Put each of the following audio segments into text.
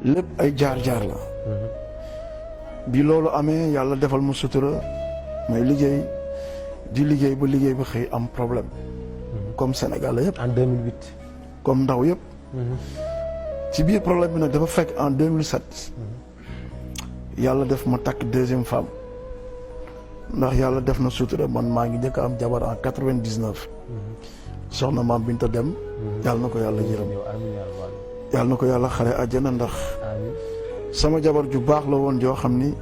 lépp ay jaar-jaar la. bi loolu amee yàlla defal mu sutura may liggéey di liggéey ba xëy am problème. comme Sénégal yëpp. en 2008. comme ndaw yëpp. ci biir problème bi nag dafa fekk en 2007. yàlla def ma takk deuxième femme. ndax yàlla def na sutura man maa ngi njëkk a am jabar en 99. soxna maam Binta Dem. yàlla na ko yàlla yërëm. yàlla na ko yàlla xare àjjana ndax. sama jabar ju baax la woon joo xam ni.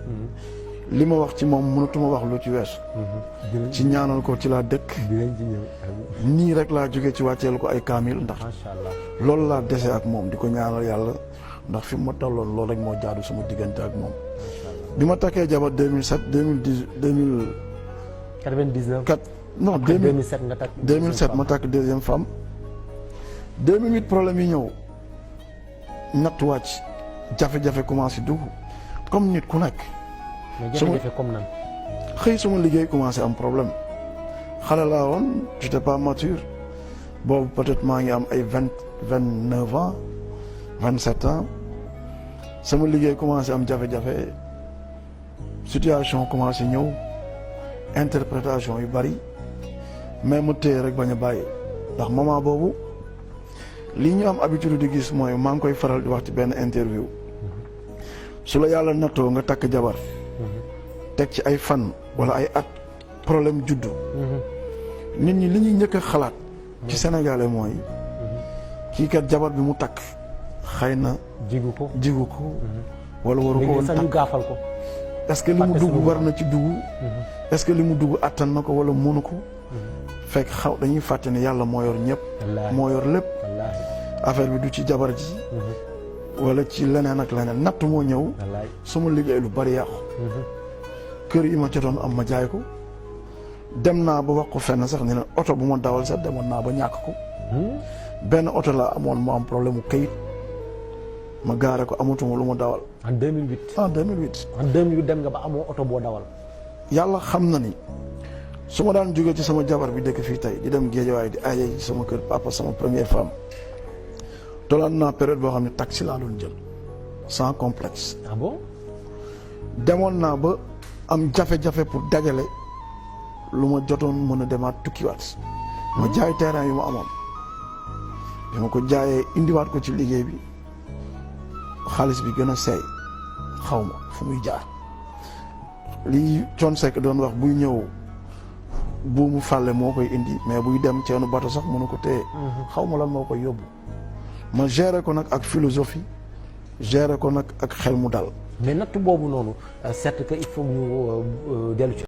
li ma wax ci moom mënatuma wax lu ci weesu. ci ñaanal ko ci laa dëkk. nii rek laa jóge ci wàcceel ko ay kaamil ndax. loolu laa dese ak moom di ko ñaanal yàlla ndax fi mu ma tolloon loolu rek moo jaadu sama diggante ak moom. bi ma takkee jabar 2007 2010 99. non 2007 nga takk 2007 ma takk deuxième femme. 2008 problème yi ñëw natt wàcc jafe-jafe commencé dugg comme nit ku nekk. mais jafe-jafe comme nan. xëy suma liggéey commencé am problème xale laa woon j'étais pas mature boobu peut-être maa ngi am ay 29 ans 27 ans sama liggéey commencé am jafe-jafe situation commencé ñëw interprétation yu bari mais mu téye rek bañ a bàyyi ndax moment boobu lii ñu am habitude di gis mooy maa ngi koy faral di wax ci benn interview su la yàlla nattoo nga takk jabar teg ci ay fan wala ay at problème juddu nit ñi li ñuy njëkk a xalaat ci sénégalais mooy kii kat jabar bi mu takk xëy na jigu ko wala waru ko woon takk gaafal ko est-ce que li mu dugg war na ci dugg est-ce que li mu dugg attan na ko wala mënu ko fekk xaw dañuy fàtte ne yàlla moo yor ñëpp moo yor lépp affaire bi du ci jabar ji wala ci leneen ak leneen natt moo ñëw suma liggéey lu bari yàqu kër yi ma jotoon am ma jaay ko dem naa ba wax ko fenn sax ne oto bu ma dawal sax demoon naa ba ñàkk ko benn oto laa amoon mu am problème mu kayit ma gaare ko amatuma lu ma dawal. en 2008. en 2008. en 2008 dem nga ba amoo oto boo dawal. yàlla xam na ni su ma daan jóge ci sama jabar bi dëkk fii tey di dem Géejawaay di aaje ci sama kër papa sama première femme tolaan naa période boo xam ne taxi laa doon jël sans complexe. ah bon. demoon naa ba am jafe-jafe pour dajale lu ma jotoon mën a demaat tukkiwaat. ma jaay terrain yu ma amoon. bi ma ko jaayee indiwaat ko ci liggéey bi xaalis bi gën a seey xaw ma fu muy jaar lii Thione Seck doon wax buy ñëw buumu fàlle moo koy indi mais buy dem ceenu bato sax mënu ko téye. xaw ma lan moo koy yóbbu. ma gérer ko nag ak philosophie gérer ko nag ak xel mu dal. mais natt boobu noonu certes que il faut ñu dellu ci